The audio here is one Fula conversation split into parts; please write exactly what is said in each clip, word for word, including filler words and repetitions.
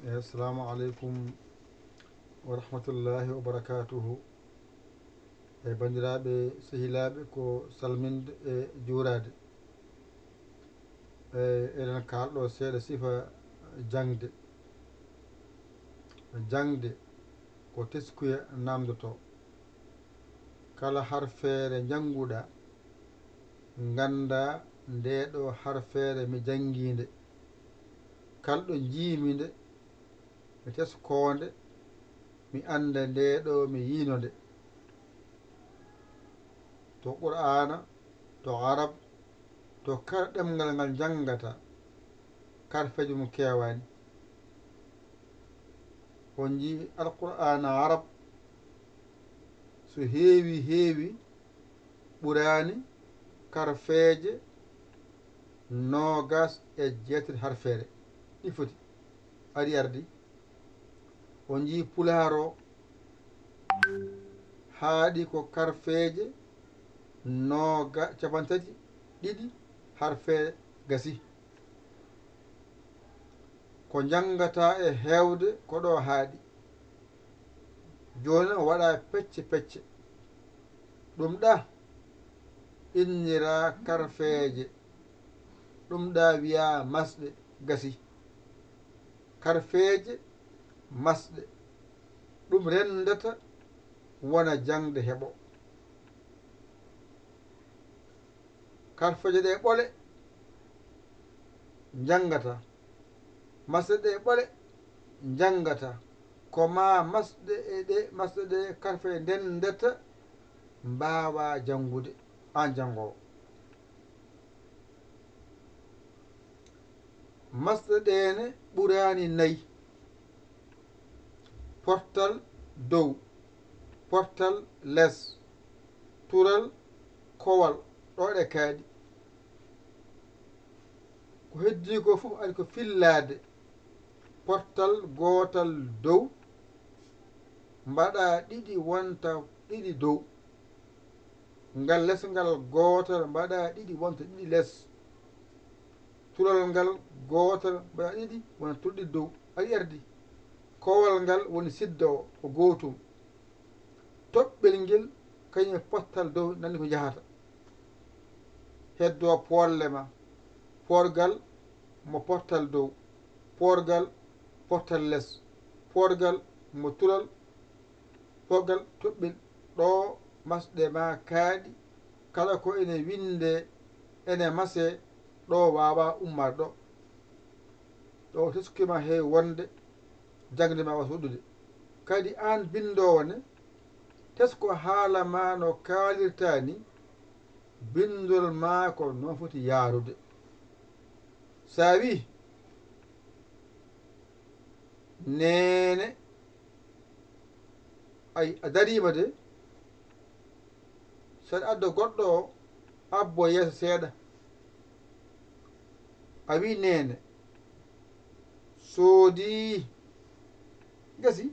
Assalamu aleykum wa rahmatullahi wa barakatuhu. E banndiraaɓe, sehilaaɓe, ko salminde e juuraade. E, eɗen kaalɗo seeɗa sifa jaŋde. Jaŋde ko teskuya namdotoo. Kala harfeere njannguɗaa, nganndaa ndee ɗoo harfeere mi janngii nde. Kala ɗo njiimi nde, mi teskoonde, mi annda ndee ɗoo mi yiino nde. To Qur'aana, to Arab, to kala ɗemngal ngal njanngata, karfeeje mum keewaani. On njii Alqur'aana Arab, so heewi heewi, ɓuraani karfeeje noogas e jeetati harfeere. Ɗi foti ari ardi. On njii Pulaar o, haaɗi ko karfeeje nooga-, capantati ɗiɗi harfeere gasi. Ko njanngataa e heewde ko ɗo haaɗi. Jooni o waɗa pecce pecce. Ɗum ɗa innira karfeeje. Ɗum ɗa wiya masɗe gasi. Karfeeje, masɗe. Ɗum renndata wona jaŋde heɓo. Karfeeje ɗe ɓole njanngata. Masɗe ɗe ɓole njanngata. Ko ma masɗe e ɗe, masɗe ɗe karfeeje ndenndata mbaawa janngude aan janngoowo. Masɗe ɗe ne ɓuraani nayi. Portal dow, portal les, tural kowal, ɗo ɗe kaaɗi. Ko heddii ko fof ari ko fillaade. Portal gootal dow, mbaɗa ɗiɗi wonta ɗiɗi dow. Ngal les ngal gootal mbaɗa ɗiɗi wonta ɗiɗi les. Tural ngal gootal mbaɗa ɗiɗi wonta tural ɗiɗi dow. Ari ardi. Kowal ngal woni siddo o, ko gootum. Toɓɓel ngel kañum e pottal dow nanndi ko njahata. Heddo poorle ma. Poorgal mo pottal dow. Poorgal pottal les. Poorgal mo tural. Poorgal toɓɓel ɗo masɗe ma kaaɗi. Kala ko ene winde ene mase ɗo waawa ummaade ɗo. Ɗo teskima heewi wonde jaŋde ma waasa woɗɗude. Kadi aan binndoowo ne, tesko haala ma no kaalirta ni, binndol ma ko no foti yaarude. Sa wi, neene, ay, a dariima de, saɗa adda goɗɗo o, abbo yeeso seeɗa. A wi neene, soodi, gasi,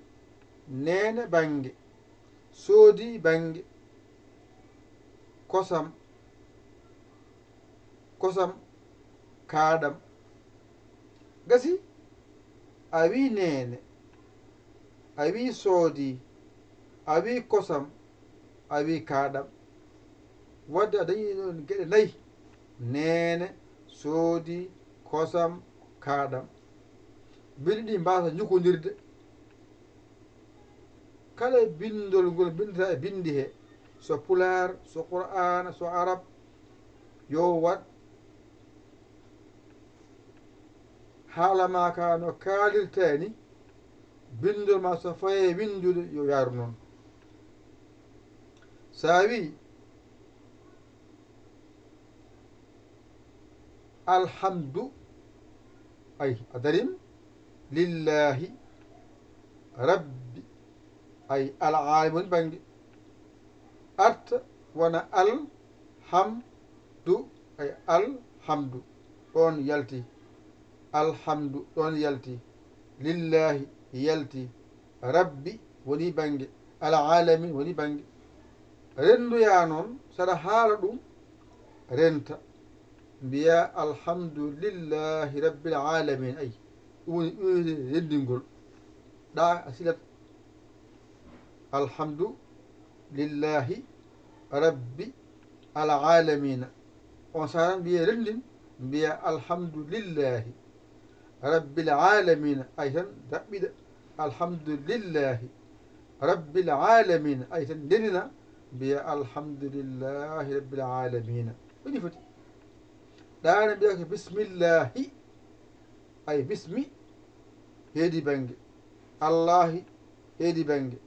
neene bannge, soodi bannge, kosam, kosam kaaɗam. Gasi, a wi neene, a wi soodi, a wi kosam, a wi kaaɗam. Wadde a dañi ɗon geɗe nayi, neene, soodi, kosam, kaaɗam. Bindi ɗi mbaasa njukondirde. Kala binndol ngol mbinndata e binndi he, so pulaar, so qur'aana, so arab, yo waɗ haala ma ka no kaalirta ni, binndol ma so faye winndude yo yaaru noon. Sa wi, Alhamdu, ay, a darim, lillahi, rabbi, ay, al alamin woni bannge. Arta wona al, ham, du, ay, alhamdu, ɗoon yalti. Alhamdu, ɗoon yalti. Lillahi, yalti. Rabbi woni bannge, al alamin woni bannge. Renndoya noon, saɗa haala ɗum, renta. Mbiya, alhamdulillahi rabbil alamin. Ay, Ɗum woni, ɗum woni renndingol. Ɗa a silat alhamdu lillahi rabbi alalamina. On saaha tan mbiye renndin, mbiya alhamdulillahi rabbil alamina. Ay tan daɓɓiɗa alhamdulillahi rabbil alamina. Ay tan ndenina mbiya alhamdulillahi rabbil alamina. Ko ɗi foti. Ɗaane mbiya ko bismillahi. Ay bismi heedi bannge. Allahi heedi bannge.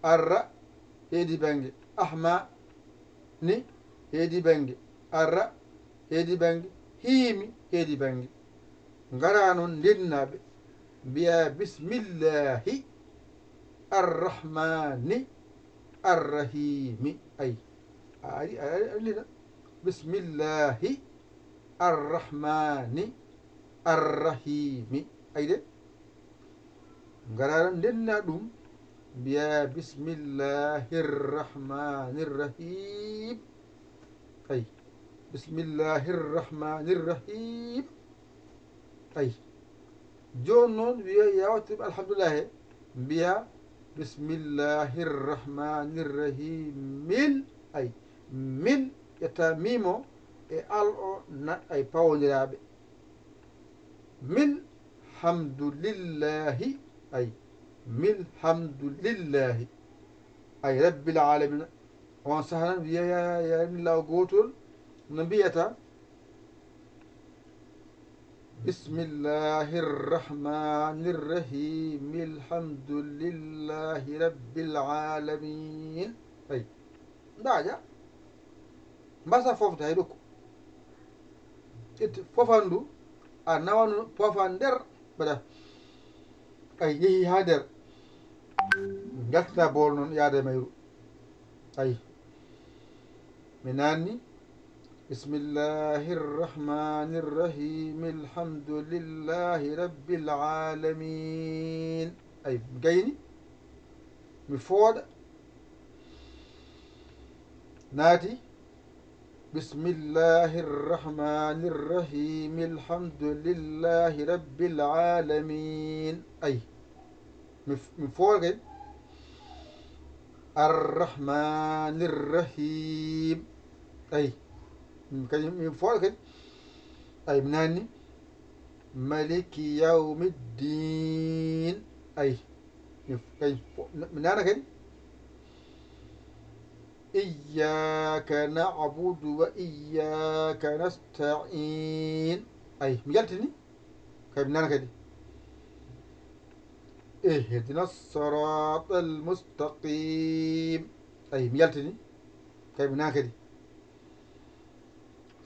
Arra heedi bannge. Ahma ni heedi bannge. Arra heedi bannge. Hiimi heedi bannge. Ngara noon ndennaaɓe mbiya bismillahi arrahmani arrahimi. Ay a ari a ari a ari bismillahi arrahmani arrahimi. Ay de. Ngara ndenna ɗum mbiya bismillahi rrahmani rrahim. Ay bismillahi rrahmani rrahim. Ay jooni noon wiya yawti alhamdulillahi he mbiya bismillahi rrahmani rrahimil. Ay mil ƴetta mimo e al o na ay pawondiraaɓe. Mil hamdulillahi. Ay mil hamdulillahi ay rabbil alamina. On saaha tan wiya yani law gootol no mbiyata bismillahi rrahmani rrahimi alhamdulillahi rabbil alamin. Ay ndaaƴa mbasa fofde hay ɗokku. Ƴetti fofandu a nawanu pofan nder mbaɗa. Ay yehi ha nder njaltina bool noon yaada e mayru. Ay mi nanni bismillahi rrahmani rrahimi alhamdulillahi rabbil alamin. Ay mi gayni mi fooɗa naati bismillahi rrahmani rrahimi alhamdulillahi rabbil alamin. Ay mi fooɗa kay arrahmani rrahim. Ay kadi mi fooɗa kadi ay mi nanni maliki yawmiddin. Ay mi nana kadi iyyaka na'budu wa iyyaka nasta'in. Ay mi yaltini kay mi nana kadi ihdina sirata almustaqim. Ay mi yaltini kay mi nana kadi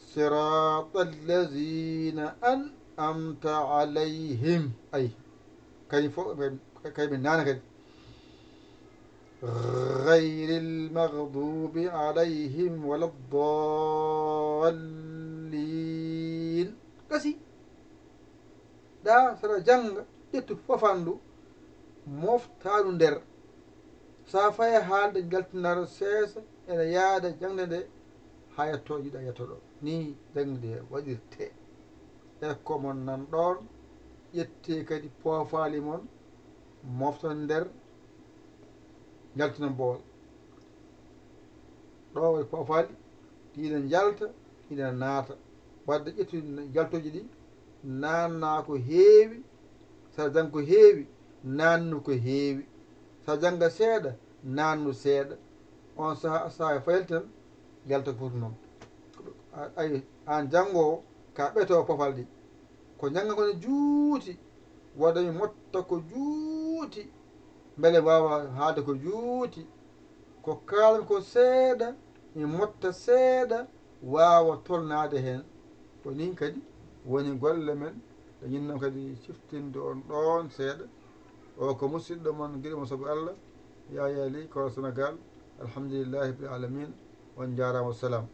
sirata allazina an'amta alayhim. Ay kay fof kay mi nana kadi ghayril maghdubi alayhim wala ddallin. Gasi ɗa saɗa jannga ƴettu fofandu moftaandu nder. Sa faye haalde njaltinaro seesa ene yaada jaŋde nde haa yetto jiɗa yettoɗo. Ni jaŋde waɗirte. E ko mon nan ɗoon ƴette kadi poofaali mon mofton nder njaltinon boowal. Ɗo waɗi poofaali ɗiɗa njalta ɗiɗa naata. Wadde ƴettude njaltooji ɗi naanna ko heewi. Sa jannga ko heewi naannu ko heewi. Sa jannga seeɗa naannu seeɗa. On saha saha fayalti tan yalta ko foti noon. Ay aan janngoowo ka ɓeto pofal ɗi ko njannga ko ne juuti. Wadde mi motta ko juuti mbele waawa haalde ko juuti. Ko kaalan ko seeɗa mi motta seeɗa waawa tolnaade heen. Ko niin kadi woni golle men ɗe ñinno kadi ciftinde on ɗoon seeɗa. O ko musidɗo mon giɗo mo sabu Allah Yaya Ly ko Sénégal. Alhamdulillahi rabbil alamin. On njaaraama wassalam.